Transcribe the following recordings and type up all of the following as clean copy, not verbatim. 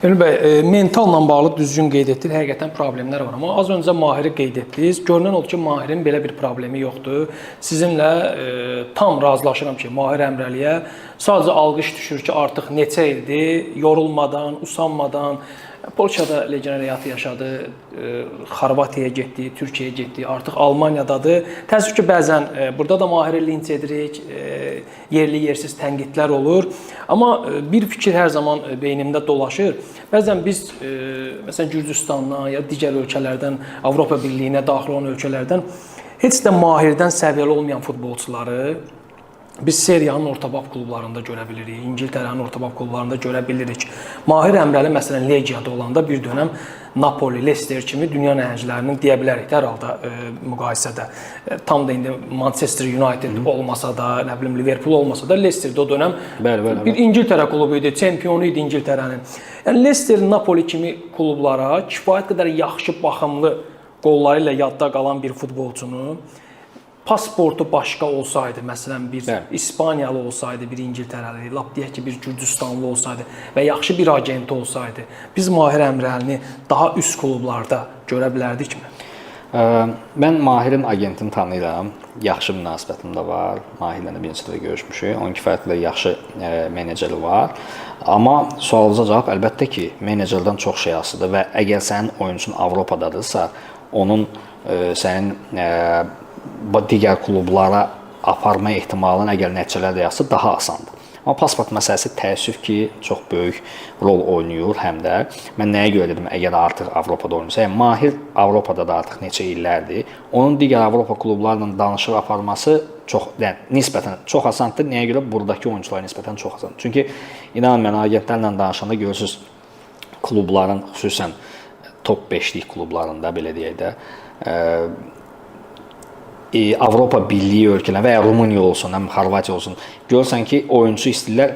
Elmi bəy, mentalla bağlı düzgün qeyd etdiniz. Həqiqətən problemlər var. Amma az öncə Mahiri qeyd etdiniz. Görünən odur ki, Mahirin belə bir problemi yoxdur. Sizinlə tam razılaşıram ki, Mahir Əmrəliyə sadəcə alqış düşür ki, artıq neçə ildir yorulmadan, usanmadan Polşada legioner həyatı yaşadı, Xorvatiyaya getdi, Türkiyəyə getdi, artıq Almaniyadadır. Təəssüf ki, bəzən burada da Mahiri linç edirik, yerli yersiz tənqidlər olur. Amma bir fikir hər zaman beynimdə dolaşır. Bəzən biz məsələn Gürcüstandan ya digər ölkələrdən, Avropa Birliyinə daxil olan ölkələrdən heç də Mahirdən səviyyəli olmayan futbolçuları biz Seriyanın ortabab klublarında görə bilirik, İngiltərənin ortabab klublarında görə bilirik. Mahir Əmrəli məsələn Legiyada olanda bir dönəm Napoli, Leicester kimi dünya nəhənglərinin deyə bilərik də hər halda müqayisədə. Tam da indi Manchester United olmasa da, nə bilim Liverpool olmasa da Leicesterdə o dönəm Bəli, bəli, bir İngiltərə klubu idi, çempionu idi İngiltərənin. Yəni Leicester, Napoli kimi klublara kifayət qədər yaxşı baxımlı qolları ilə yadda qalan bir futbolçunu pasportu başqa olsaydı, məsələn bir İspaniyalı olsaydı, bir İngiltərəli, lap deyək ki, bir Gürcüstanlı olsaydı və yaxşı bir agenti olsaydı, biz Mahir Əmrəlini daha üst klublarda görə bilərdikmi? Mən Mahirin agentini tanıyıram. Yaxşı münasibətim də var. Mahirlə də bir neçə dəfə görüşmüşük. Onun kifayət qədər yaxşı meneceri var. Amma sualınıza cavab əlbəttə ki, menecerdən çox şey asılıdır və əgər sənin oyunçun Avropadadırsa, onun sənin digər klublara aparma ehtimalın əgər nəticələr də yaxşı, daha asandır. Amma pasport məsələsi təəssüf ki, çox böyük rol oynayır həm də. Mən nəyə görə dedim, əgər artıq Avropada oynayırsa, yəni Mahir Avropada da artıq neçə illərdir. Onun digər Avropa klublarla danışıq aparması çox, yəni nisbətən çox asandır. Nəyə görə? Buradakı oyunçulara nisbətən çox asandır. Çünki inanın mənə, agentlərlə danışanda görürsüz, klubların, xüsusən top 5-lik klublarında belə deyək də, Avropa Birliyi ölkələri və ya Rumıniya olsun, həm Xorvatiya olsun, görürsən ki, oyunçu istəyirlər,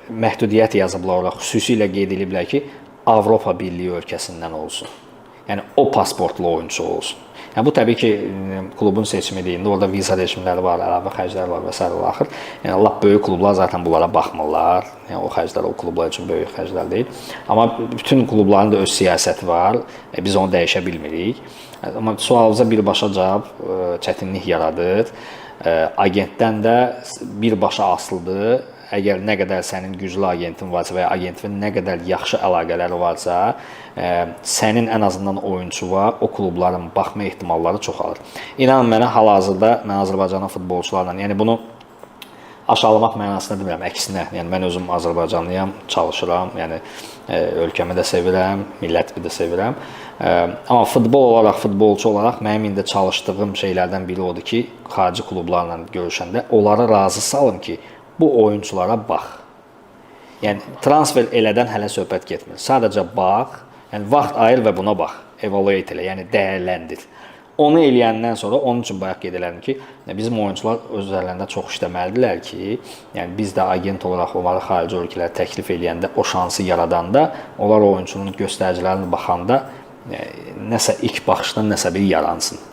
məhdudiyyət yazıblar ora, xüsusilə qeyd ediblər ki, Avropa Birliyi ölkəsindən olsun. Yəni o pasportlu oyunçu olsun. Yəni bu təbii ki, klubun seçimi deyil. İndi orada viza rejimləri var, əlavə xərclər var və sair və axır. Yəni lap böyük klublar zaten bunlara baxmırlar. Yəni o xərclər o klublar üçün böyük xərclər deyil. Amma bütün klubların da öz siyasəti var. Biz onu dəyişə bilmirik. Amma sualınıza birbaşa cavab çətinlik yaradır. Agentdən də birbaşa asılıdır. Əgər nə qədər sənin güclü agentin varsa və ya agentin nə qədər yaxşı əlaqələri varsa, sənin ən azından oyunçu var, o klubların baxma ehtimalları çoxalır. İnanın mənə, hal-hazırda mən Azərbaycanın futbolçularla, yəni bunu aşağılamaq mənasında demirəm, əksinə. Yəni mən özüm Azərbaycanlıyam, çalışıram, yəni ölkəmi də sevirəm, millətimi də sevirəm. Amma futbol olaraq, futbolçu olaraq mənim indi çalışdığım şeylərdən biri odur ki, xarici klublarla görüşəndə onları razı salım ki, bu oyunçulara bax. Yəni transfer elədən hələ söhbət getmir. Sadəcə bax, yəni vaxt ayır və buna bax, evaluate elə, yəni dəyərləndir. Onu eləyəndən sonra onun üçün bayaq qeyd elədim ki, bizim oyunçular öz üzərlərində çox işləməlidirlər ki, yəni biz də agent olaraq onları xarici ölkələrə təklif eləyəndə, o şansı yaradanda, onlar o oyunçunun göstəricilərinə baxanda nəsə ilk baxışdan nəsə bir yaransın.